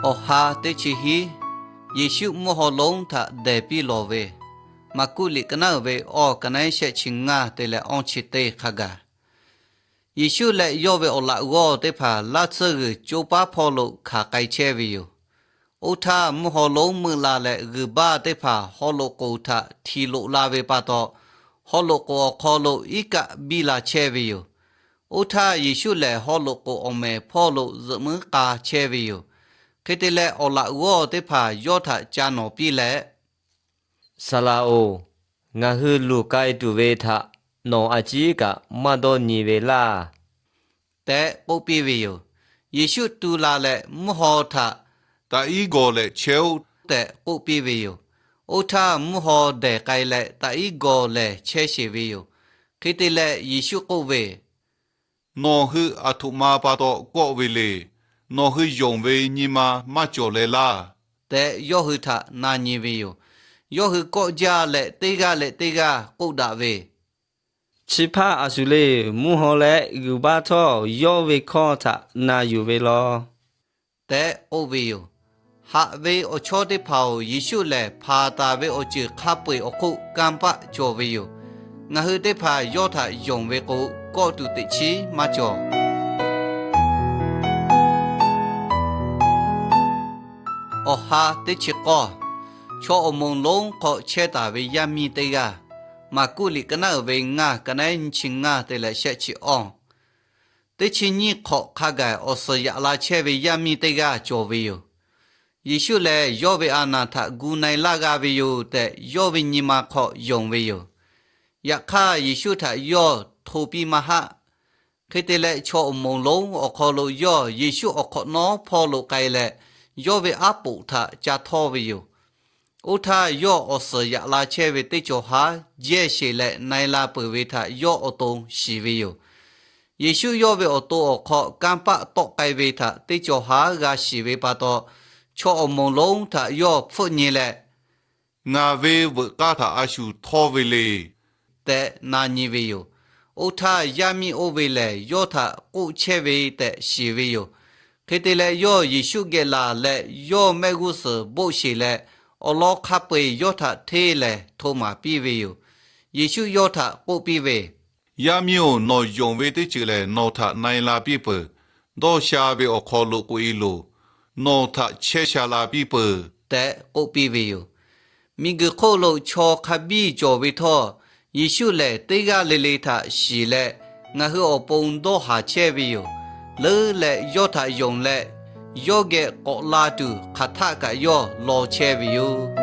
Awˬ ha teˇ chi hiˉ, Yeˍsuˆ mvuhˇ haw lonˉ htaꞈ dehˬ piˇ lawˬ ve, Maˍkuˆ liꞈ ka naˉ uiˍ ve awˬ ka naˉ shehˆ chi ngaˇ te leh awˇ chi teˇ hk'a gaˬ. Yeˍsuˆ leh yawˇ ve awˬ laꞈ g'awˇ teˇ hpaˍ laˇ tsuhˇ g'uiˬ coˇ paˉ hpawˇ lo hkanˍ k'ai chehˇ ve yoˬ. Oˇ htaˇ, mvuhˇ haw lonˉ meuˆ la leh g'uiˬ baˇ teˇ hpaˍ haw loꞈ k'oˍ htaꞈ htiˍ loꞈ la ve pa taw, haw loꞈ k'oˍ awˬ hk'aw lo iˉ kaˆ biˇ la chehˇ ve yoˬ. Oˇ htaˇ, Yeˍsuˆ lehˬ haw loꞈ k'oˍ awˬ mehˍ hpawˇ lo zuhꞈ muiˉ k'a chehˇ ve yoˬ. Hk'e te leh, awˬ laꞈ g'awˇ teˇ hpaˍ yawˇ htaꞈ ca nawˍ piˇ leh, Saˍ laꞈ-oˬ, ngaˬ hui luˬ k'ai tuˬ ve htaꞈ nawˬ a ciˉ kaꞈ maˇ dawˇ nyi ve laˇ tehꞈ k'oˆ piˇ ve yoˬ. Yeˍsuˆ tu la leh mvuhˇ haw htaꞈ, Taꞈ iˉ gawˬ leh chehˇ-oˆ tehꞈ k'oˆ piˇ ve yoˬ. Oˇ htaˇ, mvuhˇ haw dehˬ k'ai leh taꞈ iˉ gawˬ lehˬ chehˇ sheˍ ve yoˬ. Hk'e te leh, Yeˍsuˆ k'oˆ ve, Nawˬ hui aˬ htoꞈ ma pa taw kawˆ ve le. Nawˬ hui yonˍ ve nyi ma maˇ cawˬ leh laˇ tehꞈ, yawˇ hui htaꞈ na nyi ve yoˬ. Yawˇ hui kawˆ jaˇ leh teˇ g'aˇ leh teˇ g'aˇ k'oˆ daꞈ ve, Chi hpaˇ a shuˍ le. Mvuhˇ haw leh g'uiˬ baˇ htawˇ yawˇ ve hkawˇ htaꞈ na yuˬ ve law tehꞈ k'oˆ ve yoˬ. Haꞈ ve awˬ chawˇ teˇ hpaˍ-oˬ, Yeˍsuˆ lehˬ hpanˍ taˍ ve awˬ ceuˬ hk'a peu-eˬ awˬ hk'oˆ kanˇ paˆ cawˬ ve yoˬ. Ngaˬ hui teˇ hpaˍ yawˇ htaꞈ yonˍ ve k'o, kawˆ tuˬ teꞈ chiˉ maˇ cawˬ. Awˬ ha teˇ chi k'awˇ, chaw awˬ moˍ lonˉ hk'aw chehˇ taˍ ve yaˇ miˇ teˇ g'aˇ. Maˍkuˆ liꞈ ka naˉ uiˍ ve ngaˇ, ka naˉ nyiˇ chi ngaˇ te leh shehˆ chi awˇ. Teˇ chi nyiˇ hk'awꞈ hk'a gaˬ awˬ suhˍ yaꞈ la chehˇ ve yaˇ miˇ teˇ g'aˇ cawˬ ve yoˬ. Yeˍsuˆ lehˬ yawˇ ve a naˬ htaꞈ gu na-e laˇ g'a ve yoˬ tehꞈ, yawˇ ve nyi ma hk'aw yonˍ ve yoˬ. Yaꞈ hk'aˇ, Yeˍsuˆ htaꞈ yawˇ hto piˇ maˇ haˆ. Hk'e te leh, chaw awˬ moˍ lonˉ awˬ hk'aw lo yawˇ Yeˍsuˆ awˬ hk'awꞈ nawˉ hpawˇ lo k'ai leh, yawˇ ve aˉ poꞈ htaꞈ ca htawˇ ve yoˬ. Oˇ htaˇ, yawˇ awˬ suhˍ yaꞈ la chehˇ ve teˇ cawˬ haˉ jehˇ sheˍ leh na-e la peuˬ ve htaꞈ yawˇ awˬ to shiˍ ve yoˬ. Yeˍsuˆ yawˇ ve awˬ to awˬ hk'aw kanˇ paˆ tawˆ k'ai ve htaꞈ teˇ cawˬ haˉ g'a shiˍ ve pa taw, chaw awˬ moˍ lonˉ htaꞈ yawˇ hpfuhˆ nyi leh, Ngaˬ ve veuꞈ k'aˇ htaꞈ a shu htawˇ ve le tehꞈ na nyi ve yoˬ. Oˇ htaˇ, yaˇ miˇ oˇ ve lehˬ yawˇ htaꞈ k'oˆ chehˇ ve tehꞈ shiˍ ve yoˬ. Hk'e te leh, yawˇ Yeˍsuˆ geh laˬ leh yawˇ mehˆ g'uˇ suhˍ boˆ sheˬ leh, awˬ lawn hk'a peu-eˬ yawˇ htaꞈ hteˇ lehˬ hto maˍ piˇ ve yoˬ. Yeˍsuˆ yawˇ htaꞈ k'oˆ piˇ ve, Yaˇ miˇ-oˬ, nawˬ yonˍ ve teˇ ceuˬ lehˬ nawˬ htaꞈ na-e la piˇ peuˬ. Dawˇ sha ve awˬ hk'aw lo k'oꞈ-e loˬ. Nawˬ htaꞈ chehˇ sha la piˇ peuˬ tehꞈ k'oˆ piˇ ve yoˬ. Miˬguiˬ hk'oˆ lo chaw hk'a biˇ cawˬ ve htawˇ, Yeˍsuˆ lehˬ teˇ g'aˇ le le htaꞈ shiˍ leh, ngaˬ hui awˬ pon dawˇ haˍ chehˇ ve yoˬ. Leuˉ leh yawˇ htaꞈ yonˍ leh, yawˇ geh k'awꞈ la tuˬ hk'aˬ htaˆ kaꞈ yawˇ law chehˇ ve yoˬ.